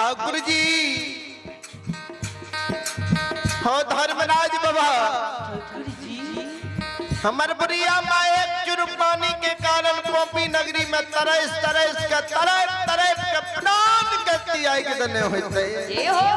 ठाकुर जी हो धर्मराज बाबा, हमर बुढ़िया माँ एक चुर पानी के कारण पोपी नगरी में तरस तरस के तरफ तरफ के प्राण के त्याग देने होते। जय हो।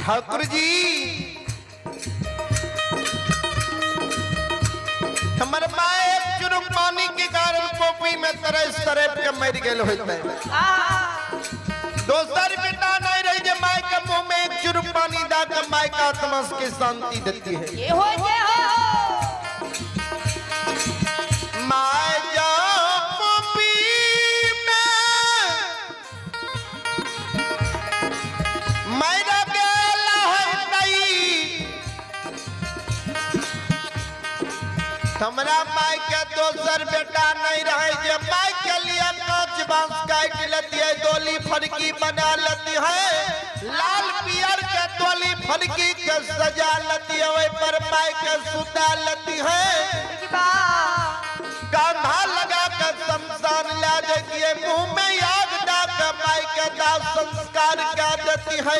ठाकुर जी हमर माय एक चुरुक पानी के कारण पोपी में तरस तरफ के मर गेल होते। दोसर बेटा नहीं रही जे माय के मुंह में एक चुरुक पानी दा के माय का आत्मा के शांति देती है। जय हो जय हो। My जा पोपी में मर गेल होतई, हमरा माय के दोसर बेटा नहीं रहे जे माय के लिए कांच बांस काट लेती है, डोली फरकी बना लेती है, लाल पियर के डोली फरकी के सजा लेती है, वही पर माय के सुता लेती है, कांधा लगा के शमशान ला देती है, मुंह में आग दा के माय के दाह संस्कार कर देती है।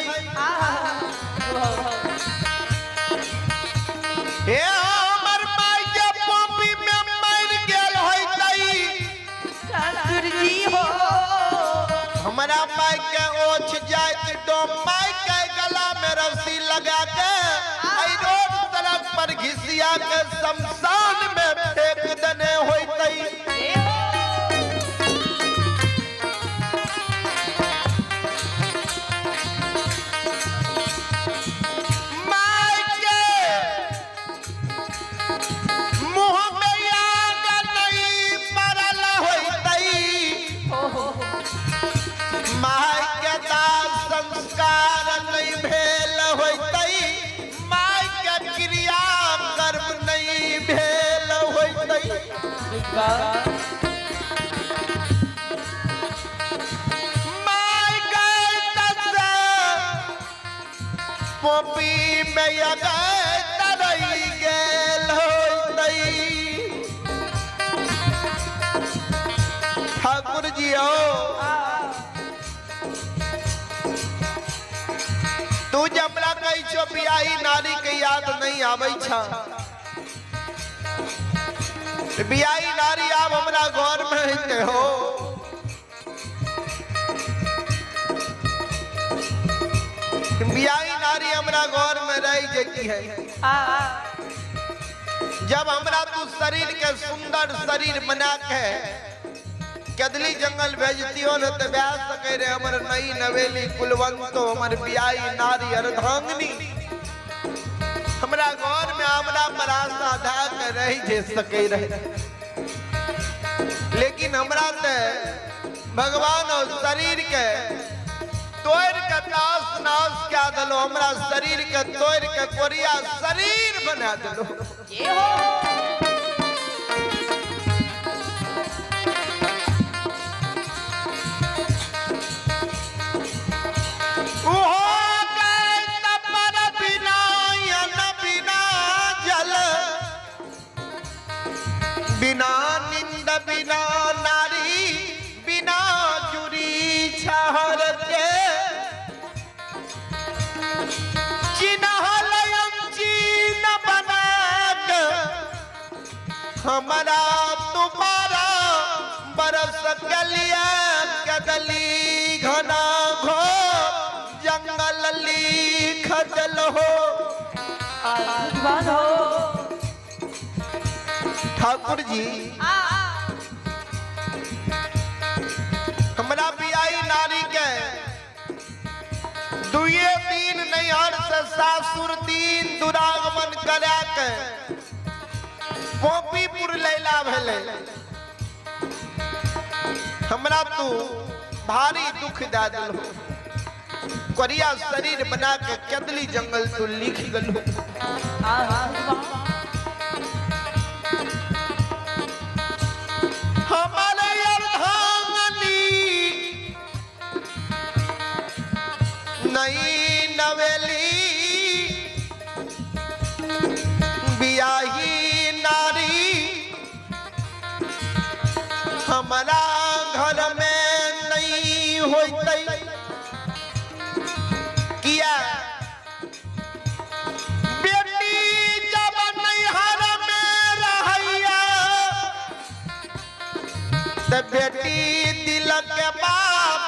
हे हमर माय के पोपी में मर गेल होतई, ठाकुर जी हो। हमरा माय के ओछ जाइत तो माय के गला में रस्सी लगा के एहि रोड सड़क पर घिसिया के शमशान में फेंक देने होतई। जय हो। My के मुंह में आग नहीं पड़ल होतई, my के दाह संस्कार नहीं भेल होतई, my के क्रिया कर्म नहीं भेल होतई। My गए तसे पोपी में गए तरई गेल होतई। ठाकुर जी आओ, तू जमला कहै छो बियाही नारी के याद नहीं आबै छ, बियाही नारी आब हमरा घर में हेतै हो। बियाही नारी हमरा घर में रह जेती है। जब हमरा तू शरीर के सुंदर शरीर बना के केदली जंगल भेजतियो ने तऽ भए सकै रहे हमर नई नवेली कुलवंतो, हमर बियाई नारी अर्धांगिनी हमरा घर में हमरा पर आशा धए के रहि जे सकै रहे। लेकिन हमरा ते भगवान और शरीर के तोड़ के तास नाश कए देलो, हमरा शरीर के तोड़ के कोरिया शरीर बना देलो। जय हो। उहो गए तपर बिना अन्न बिना जल, बिना निंद बिना नारी बिना जुरी छहर के, चिन्हल चीन बना के हमारा तुम्हारा बरस के लिए कदली घना घो जंगल लिख दिल हो। आशीर्वाद हो। ठाकुर जी हमरा बियाई नारी के दुए दिन नैहर से सासुर दिन दुरागमन करा के पोपीपुर लैला भेलै। हमरा तू भारी दुख दे दिलहो, कोरिया शरीर बना के केदली जंगल तू लिख गेलहो। हमारे अर्धांगनी नई नवेली बियाही नारी हमारा घर में नहीं होते। किया बेटी जब नैहर में रहैया त बेटी दिल के बाप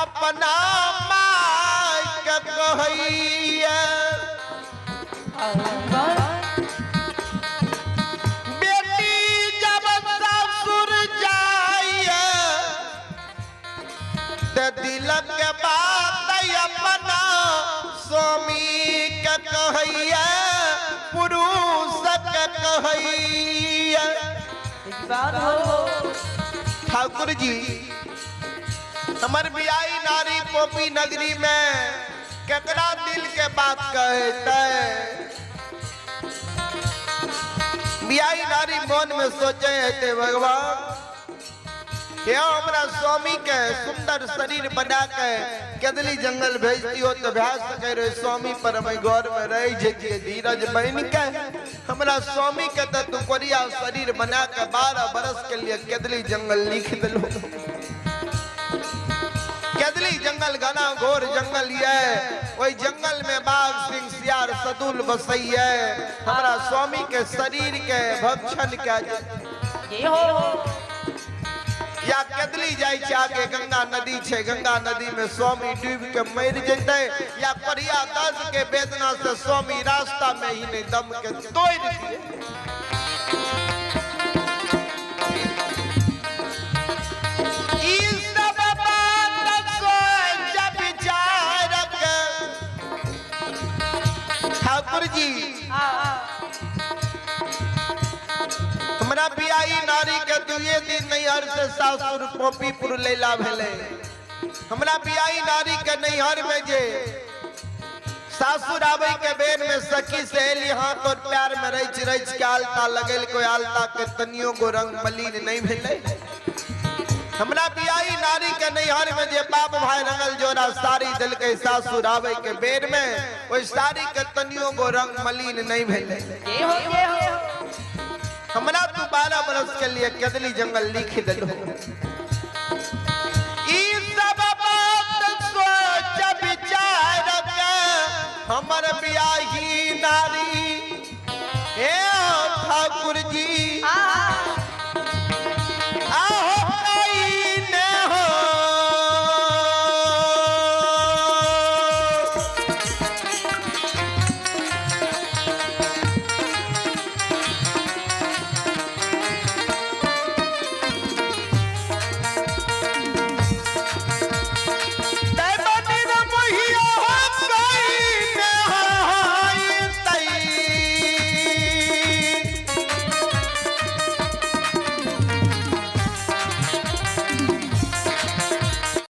अपना माय के कहैया। बेटी जब ससुर जाइए त दिल के बात अपना स्वामी के कहैया, पुरुष के कहैया। ठाकुर जी हमर बियाई नारी पोपी नगरी में केकरा दिल के बात कहते। बियाई नारी मन में सोचे हेते भगवान ये हमरा स्वामी के सुंदर शरीर बना के केदली जंगल भेज दियो तो भए सके रहे स्वामी पर हम घर में रह जतिए धीरज बन के। हमरा स्वामी के तो तू कोरिया शरीर बना के 12 बरस के लिए केदली जंगल लिख दिलो। केदली जंगल घना घोर जंगल ये, वही जंगल में बाघ सिंह सियार सदुल बसैये। हमरा स्वामी के शरीर के भक्षण के या केदली जाय छै आगे गंगा नदी छै, गंगा नदी में स्वामी डूब के मर जते, या परिया दर्द के वेदना से स्वामी रास्ता में ही नहीं दम के तोड़ दिए। ई सब बात सोच विचार के ठाकुर जी हमरा बियाई नारी के दुए दिन नैहर से सासुर पोपीपुर लैला भेलै। हमरा बियाई नारी के नैहर में जे सासुर आबै के बेर में सखी सहेली हाथ और प्यार में रच रच के आलता लगेल, कोई आलता के तनियो गो रंग मलिन नहीं भेलै। हमरा बियाई नारी के नैहर में जे बाप भाई रंगल जोड़ा साड़ी दिलकै सासुर आबै के बेर में, ओहि साड़ी के तनियो गो रंग मलिन नहीं भेलै। हमरा तू 12 बरस के लिए केदली जंगल लिख दिलो।